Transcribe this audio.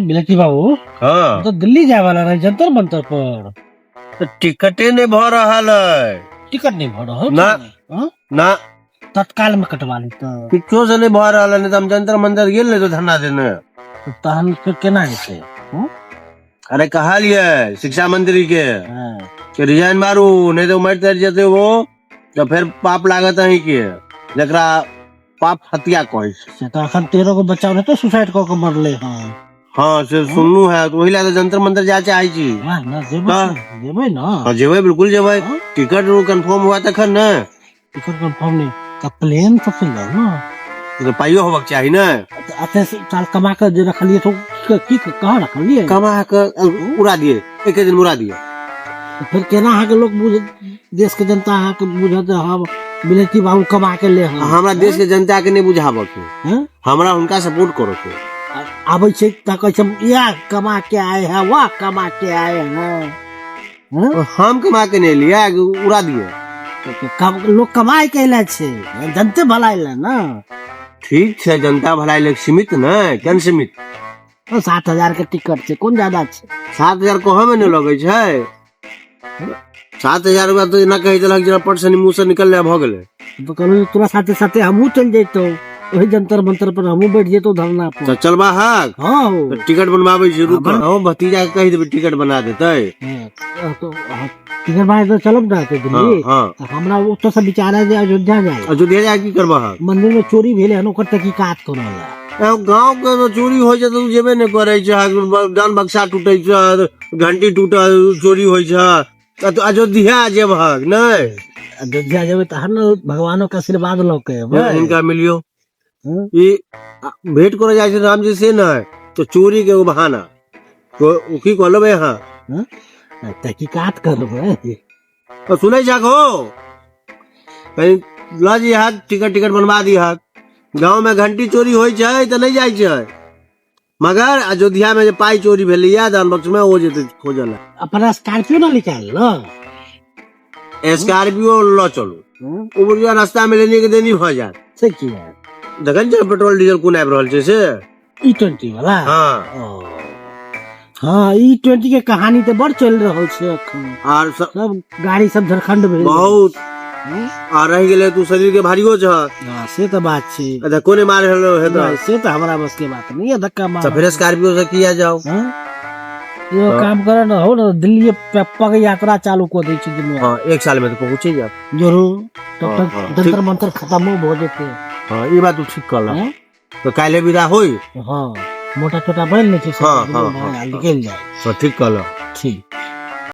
बिलकी बाबू। हाँ। तो दिल्ली जाए वाला रहे जंतर मंतर पर। तो टिकटे नहीं भर रहल है। टिकट नहीं भर रहल ना। हाँ? ना। तत्काल में कटवा ली तो। किछो से नहीं भर रहल है, नहीं तो हम जंतर मंतर गेल नहीं तो धरना देने। तो तहन फिर केना हेतै? हम्म? अरे कहलिए शिक्षा मंत्री के हाँ। कि रिजाइन मारू, नहीं तो मर तर जेतै वो, तो फिर पाप लागत अहीं के, जकरा पाप हत्या कहै छै। से तऽ अखन 13 गो बच्चा रहै तऽ सुसाइड कऽ के मरलै हँ। हाँ, से सुनलू है, तो वही ला तऽ जंतर मंतर जाय चाहै छी। वाह, ना, जेबै हाँ। ने, जेबै ना। हाँ, जेबै, बिल्कुल जेबै। हाँ। टिकट कंफर्म हुआ तखन ने। टिकट कंफर्म नहि तऽ प्लेन तऽ चलि जाउ ने। तऽ पाइयो होबक चाही ने। तऽ एते साल कमा कऽ जे रखलियै तऽ की कहाँ रखलियै? कमा कऽ उड़ा दिए, एके दिन उड़ा दिए। तऽ फेर केना अहाँके लोक बुझ, देश के जनता अहाँके बुझत जे हम बिलैती बाबू कमा के ले हन। हमरा देश के जनता के नहीं बुझाबऽ के। हँ? हमरा हुनका सपोर्ट करऽ के। आबै छै तऽ कहै छै इएह कमा के आए हैं, वाह कमा के आए हैं। हँ? हम कमा के नहीं लिए, उड़ा दिए। लोक कमाय के ले छै, जनते भलाई ले ना। ठीक छै, जनता भलाई ले सीमित ने, केन सीमित? 7,000 के टिकट छै, कोन ज्यादा छै? 7,000 कहऽ में नहि लगै छै। 7,000 रुपया तऽ एना कहि देलक जेना पट से मुँह से निकल भऽ गेलै। तऽ कहलहुँ तोरा साथे साथे हमहूँ चलि जैतहुँ, ओहि जंतर मंतर पर हमहूँ बैठ जैतहुँ धरना पर। तऽ चलबा हक? हाँ हो। तऽ टिकट बनबाबै छी, रुक। हाँ, हम भतीजा के कहि देबै टिकट बना देतै। हाँ, तो हाँ, टिकट बना देतै, चलब ना तऽ दिल्ली। हाँ, हाँ। तऽ हमरा ओतऽ से विचार है जे अयोध्या जाय। अयोध्या जाय की करबह? मंदिर में चोरी भेलै हन, ओकर तहकीकात करऽ लए। गाँव के तो चोरी होइ छै तऽ तू जेबे नहि करै छै, दान बक्सा टूटै छै, घंटी टूटल, चोरी होइ छै, तऽ अयोध्या जेबहक नहि? अयोध्या जेबै तहन ने भगवानो के आशीर्वाद लऽ के एबै। हिनका मिलियो। हम्म। ई भेंट करे जाइ छै राम जी से नहि तऽ चोरी के एगो बहाना। तो ओ की कहलबै अहाँ? तहकीकात करबै। तो सुनै छक हो, कहीं लऽ जइहक, टिकट बनवा दिहक। गाँव में घंटी चोरी होइ छै तऽ नहि जाइ छै, मगर अयोध्या में जे पाइ चोरी भेलैया दान बक्स में, ओ जेतै खोजऽ लए। अपना स्कॉर्पियो ना निकाल ल। स्कॉर्पियो लऽ चलू, ओ बुझियौ रास्ता में लेने के देनी भऽ जायत। से किया? देखै ने छियै पेट्रोल डीजल कोन आबि रहल छै से। ई ट्वेंटी वाला? हाँ। ओ। हाँ, ई ट्वेंटी के कहानी तऽ बड़ चलि रहल छै अखन। आर सब गाड़ी सब झारखंड भेल। बहुत। हम्म? आ रहि गेलै तू शरीर के भारियो छ। हाँ, से तऽ बात छै। अच्छा, कोने मारे हेलो हे तऽ? नहि, से तऽ हमरा बस के बात नहीं है, धक्का मार। तऽ फेर स्कॉर्पियो से किया जाओ? हाँ? यो हाँ। काम करे न हो न, दिल्ली पग यात्रा चालू कऽ दै छै दुनिया। हाँ, 1 साल में तऽ पहुँचे जाब। जरूर, तब हाँ, तक हाँ, जंतर ठीक। मंतर खत्म हो जेतै। हाँ, ई बात तू ठीक कहला। हाँ? तऽ काल्हि विदा होई? हाँ, मोटा छोटा बनि नहि छै, सब हाँ, दुनू हाँ, भाय हाँ, निकलि जाए। तो ठीक कहला। ठीक।